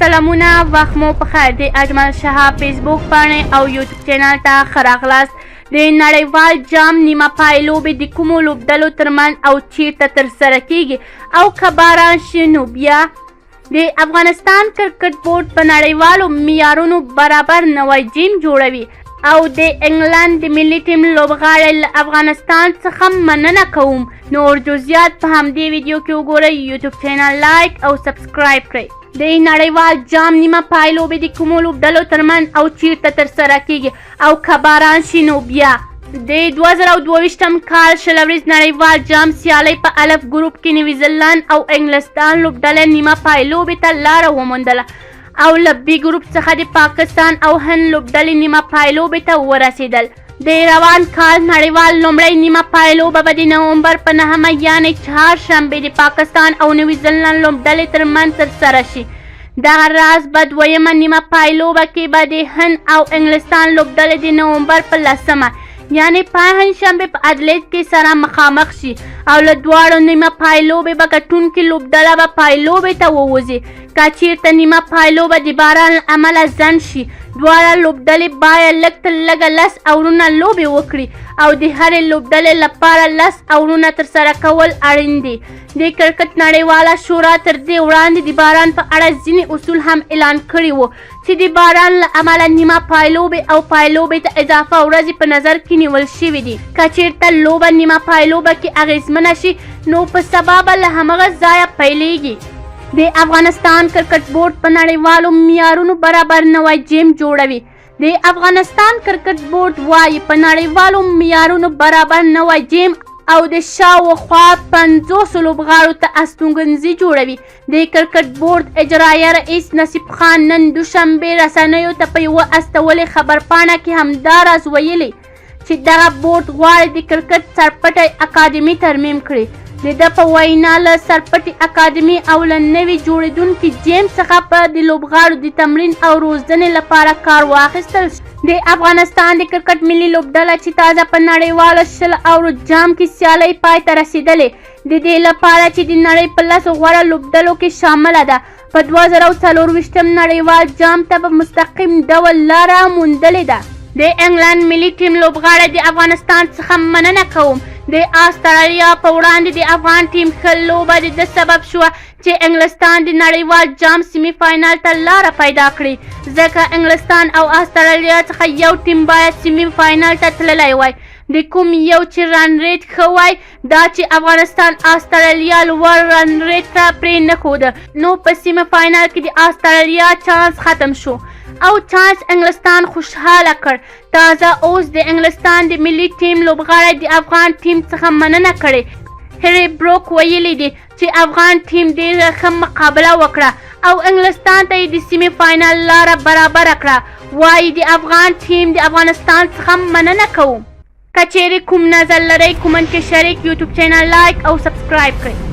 سلامونه، وخت مو په خیر. د اجمل شهاب فیسبوک پاڼې او یوټیوب چینل ته ښه راغلاست. د نړیوال جام نیمه پای لوبې د کومو لوبډلو ترمنځ او چیرته ترسره کیږي او که باران شي نو بیا؟ د افغانستان کرکټ بورډ په نړیوالو معیارونو برابر نوی جیم جوړوي او د انګلند د ملي ټیم لوبغاړی له افغانستان څخه مننه کوم. نور جزئیات په همدې ویډیو کې وګورئ. یوټیوب چینل لایک او سبسکرایب کړئ. د نړیوال جام نیمه پایلوبې د کومو لوبډلو ترمنځ او چیرته ترسره کیږي او که باران شي نو بیا؟ د 2022 کال 20 اوریز نړیوال جام سیالۍ په الف ګروپ کې نیوزیلند او انګلستان لوبډلې نیمه پایلوبې ته لاره وموندله او له بي ګروپ څخه د پاکستان او هند لوبډلې نیمه پایلوبې ته ورسېدل. د روان کال نړیوال لومړۍ نیمه پایلوبه به د نومبر په 9مه یعنې چهارشنبې د پاکستان او نیوزیلند لوبډلې ترمنځ ترسره شي. دغه راز به دویمه نیمه پایلوبه کې به د هند او انګلستان لوبډلې د نومبر په 10مه یعنې پنجشنبې په ادلید کې سره مخامخ شي او له دواړو نیمه پایلوبې به ګټونکې لوبډله به پایلوبې ته ووځي. که چیرته نیمه پایلوبه د باران له امله ځنډ شي، دواړه لوبډلې باید لږ تر لږه 10 اورونه لوبې وکړي او د هرې لوبډلې لپاره 10 اورونه ترسره کول اړین دي. د کرکټ نړیواله شورا تر دې وړاندې د باران په اړه ځینې اصول هم اعلان کړي وو چې د باران له امله نیمه پایلوبې او پایلوبې ته اضافه ورځې په نظر کې نیول شوې دي. که چیرته لوبه نیمه پایلوبه کې اغېزمنه شي نو په سبا به له همغه ځایه پیلېږي. د افغانستان کرکټ بورډ په نړیوالو معیارونو برابر نوی جیم جوړوي. د افغانستان کرکټ بورډ وايي په نړیوالو معیارونو برابر نوی جیم او د شاوخوا 50 لوبغاړو ته استوګنځي جوړوي. د کرکټ بورډ اجرایه رئیس نصیب خان نن دوشنبه رسنیو ته په یوه استولې خبرپاڼه کې همداراز ویلي چې دغه بورډ غواړي د کرکټ سرپټی اکاډمي ترمیم کړي. د ده په وینا له سرپټي اکاډمي او له نوي جوړېدونکي جیم څخه به د لوبغاړو د تمرین او روزنې لپاره کار واخیستل شي. د افغانستان د کرکټ ملي لوبډله چې تازه په نړیوالو 20 اورو جام کې سیالۍ پای ته رسېدلې، د دې لپاره چې د نړۍ په 10 غوره لوبډلو کې شامله ده، په 2024 نړیوال جام ته په مستقیم ډول لاره موندلې ده. د انګلند ملي ټیم لوبغاړی د افغانستان څخه مننه کوم. د استرالیا په وړاندې د افغان ټیم ښه لوبه د ده سبب شوه چې انګلستان د نړیوال جام سیمي فاینل ته لاره پیدا کړي، ځکه انګلستان او استرالیا څخه یو ټیم باید سیمي فاینل ته تللی وای، د کوم یو چې رن ریټ ښه وای. دا چې افغانستان استرالیا لوړ رن ریټ ته پرې نه ښوده نو په سیمي فاینل کې د استرالیا چانس ختم شو او چانس انګلستان خوشحاله کړ. تازه اوس د انګلستان د ملي ټیم لوبغاړی د افغان ټیم څخه مننه کړې. هری بروک ویلي دي چې افغان ټیم ډیره ښه مقابله وکړه او انګلستان ته یې د سیمي فاینل لاره برابره کړه. وایي د افغان ټیم د افغانستان څخه مننه کوم. که چیرې کوم نظر لرئ کومنټ کې شریک، یوټیوب چینل لایک او سبسکرایب کړئ.